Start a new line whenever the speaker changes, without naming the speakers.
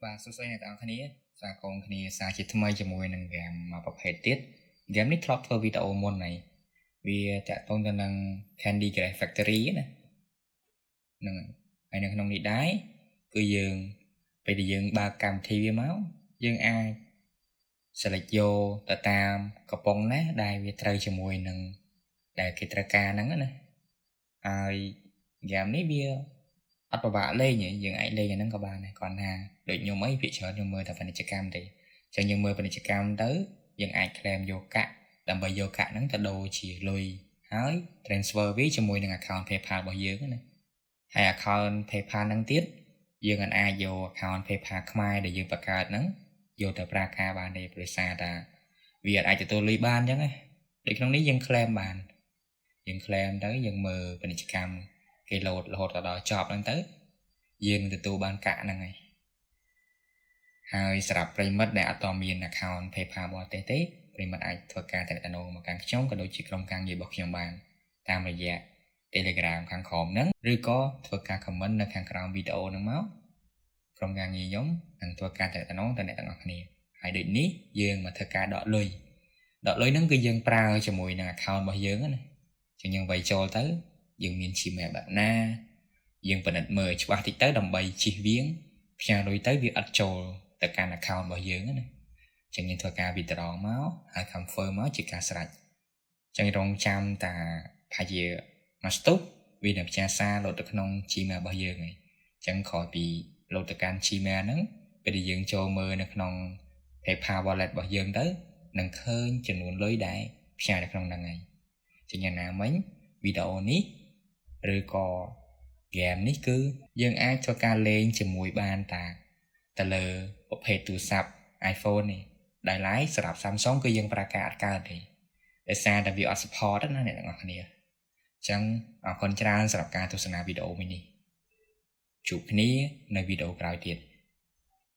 បាទសួស្តីអ្នកទាំងអស់គ្នាស្វាគមន៍គ្នាសារជាថ្មីជាមួយនឹងហ្គេមមួយប្រភេទទៀតហ្គេមនេះធ្លាប់ធ្វើវីដេអូមុនហើយវាតាក់ទងទៅនឹង Candy Crush Factory ណាហ្នឹងហើយនៅក្នុងនេះដែរគឺយើងពេលដែលយើងបើកកម្មវិធីវាមកយើងអាច select យកទៅតាមកំប៉ុងណាដែលវាត្រូវជាមួយនឹងដែលគេត្រូវការហ្នឹងណាហើយហ្គេមនេះវាអត់ពិបាកលេងទេយើងអាចលេងអាហ្នឹងក៏បានដែរគ្រាន់ថាដូចខ្ញុំអីភាគច្រើនខ្ញុំមើលតែពាណិជ្ជកម្មទេអញ្ចឹងយើងមើលពាណិជ្ជកម្មទៅយើងអាច claim យកកាក់ដើម្បីយកកាក់ហ្នឹងទៅដូរជាលុយហើយ transfer វាជាមួយនឹង account PayPal របស់យើងណាហើយ account PayPal ហ្នឹងទៀតយើងអាចយក account PayPal ខ្មែរដែលយើងបង្កើតហ្នឹងយកទៅប្រើការបានទេព្រោះសារថាវាអាចទទួលលុយបានអញ្ចឹងណាដូចក្នុងនេះយើង claim បានយើង claim ទៅយើងមើលពាណិជ្ជកម្មគេលោតរហូតដល់ចប់ហ្នឹងទៅយើងនឹងទទួលបានកាក់ហ្នឹងហើយហើយសម្រាប់ប្រិយមិត្តដែលអត់មាន account PayPal បរទេសទេប្រិយមិត្តអាចធ្វើការទំនាក់ទំនងមកកាន់ខ្ញុំក៏ដូចជាក្រុមការងាររបស់ខ្ញុំបានតាមរយៈ Telegram ខាងក្រោមហ្នឹងឬក៏ធ្វើការ comment នៅខាងក្រោមវីដេអូហ្នឹងមកក្រុមការងារខ្ញុំនឹងធ្វើការទំនាក់ទំនងទៅអ្នកទាំងអស់គ្នាហើយដូចនេះយើងមកធ្វើការដកលុយដកលុយហ្នឹងគឺយើងប្រើជាមួយនឹង account របស់យើងណាចឹងយើងវាយចូលទៅយើងមាន Gmail បែបណាយើងពិនិត្យមើលច្បាស់តិចទៅដើម្បីជិះវៀងផ្ញើលុយទៅវាអត់ចូលទៅកាន់ account របស់យើងណាចឹងយើងធ្វើការ withdraw មកហើយ confirm មកជាការស្រេចចឹងរងចាំតាប្រហែលជាមួយស្ទុះវានឹងផ្ញើសារលោតទៅក្នុង Gmail របស់យើងហើយចឹងក្រោយពីលោតទៅកាន់ Gmail ហ្នឹងពេលដែលយើងចូលមើលនៅក្នុង PayPal wallet របស់យើងទៅនឹងឃើញចំនួនលុយដែលផ្ញើនៅក្នុងហ្នឹងហើយចឹងយ៉ាងណាមិញវីដេអូនេះឬក៏ហ្គេមនេះគឺយើងអាចធ្វើការលេងជាមួយបានតាទៅលើប្រភេទទូរស័ព្ទ iPhone នេះដែលឡែកសម្រាប់ Samsung គឺយើងប្រើការអត់កើតទេដោយសារតែវាអត់ support ណាអ្នកទាំងអស់គ្នាអញ្ចឹងអរគុណច្រើនសម្រាប់ការទស្សនាវីដេអូមួយនេះជួបគ្នានៅវីដេអូក្រោយទៀត។